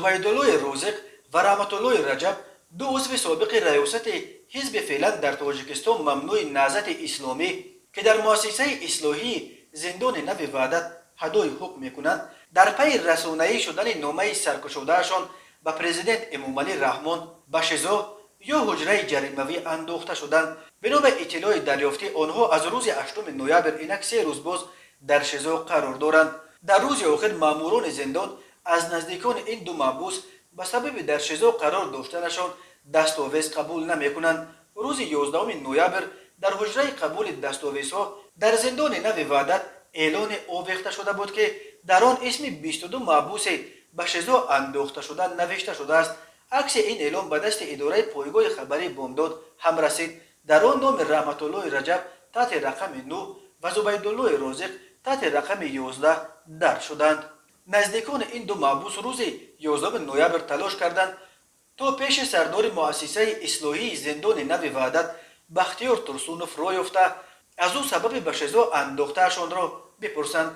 Зубайдуллои Розиқ ва Раҳматуллои Раҷаб, ду узви собиқи раёсати ҳизби феълан дар Тоҷикистон мамнӯи Наҳзати Исломӣ, ки дар муассисаи ислоҳии зиндони нави Ваҳдат ҳадои ҳукм мекунанд, дар пайи расонаӣ шудани номаи саркушодаашон ба президент Эмомалӣ Раҳмон ба ШИЗО ё ҳуҷраи ҷаримавӣ андохта шуданд. Бино ба иттилои дарёфтӣ, онҳо аз рӯзи 8 ноябр, инак 3 рӯз боз, дар ШИЗО қарор доранд. Дар рӯзи охир маъмурони зиндон аз наздикони ин ду маҳбус ба сабаби дар ШИЗО қарор доштанашон дастовез қабул намекунанд. Рӯзи 11 ноябр дар ҳуҷраи қабули дастовезҳо дар зиндони нави Ваҳдат эълоне овехта шуда буд, ки дар он исми 22 маҳбусе ба ШИЗО андохташуда навишта шудааст. Акси ин эълон ба дасти идораи пойгоҳи хабарии Бомдод ҳам расид. Дар он номи Раҳматуллои Раҷаб таҳти рақами 9 ва Зубайдуллои Розиқ таҳти рақами 11 дарҷ шуданд. Наздикони ин ду маҳбус рӯзи 11 ноябр талош карданд, то пеши сардори муассисаи ислоҳии зиндони нави Ваҳдат Бахтиёр Турсунов роҳ ёфта, аз ӯ сабаби ба ШИЗО андохтаашонро бипурсанд,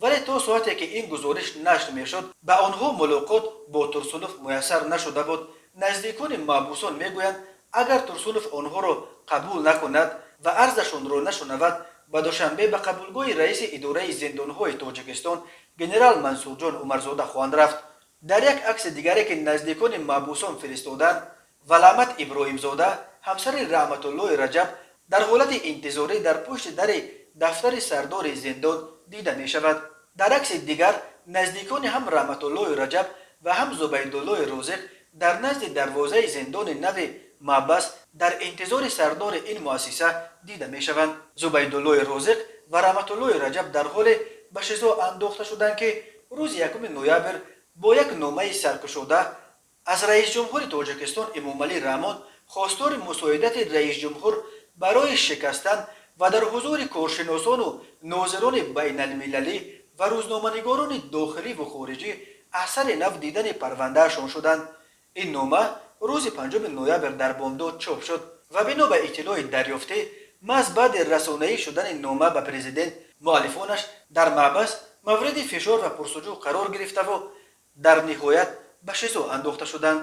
вале то соате ки ин гузориш нашр мешуд, ба онҳо мулоқот бо Турсунов муяссар нашуда буд. Наздикони маҳбусон мегӯянд, агар Турсунов онҳоро қабул накунад ва арзашонро нашунавад, ба Душанбе ба қабулгоҳи раиси идораи зиндонҳои Тоҷикистон генерал Мансурҷон Умарзода хоҳанд рафт. Дар як акси дигаре, ки наздикони маҳбусон фиристоданд, Валамат Иброҳимзода, ҳамсари Раҳматуллои Раҷаб, дар ҳолати интизорӣ дар пушти дари дафтари сардори зиндон дида мешавад. Дар акси дигар наздикони ҳам Раҳматуллои Раҷаб ва ҳам Зубайдуллои Розиқ дар назди дарвозаи зиндони нави маҳбас дар интизори сардори ин муассиса дида мешаванд. Зубайдуллои Розиқ ва Раҳматуллои Раҷаб дар ҳоле ба ШИЗО андохта шуданд, ки рӯзи 1 ноябр бо як номаи саркушода аз раисҷумҳури Тоҷикистон Эмомалӣ Раҳмон хостори мусоидати раисҷумҳур барои шикастан ва дар ҳузури коршиносону нозирони байналмилалӣ ва рӯзноманигорони дохиливу хориҷӣ аз сари нав дидани парвандаашон шуданд. Ин нома рӯзи 5 ноябр дар Бомдод чоп шуд ва бино ба иттилои дарёфтӣ, маҳз баъди расонаӣ шудани нома ба президент муаллифонаш дар маҳбас мавриди фишор ва пурсуҷӯ қарор гирифтаву дар ниҳоят ба ШИЗО андохта шуданд.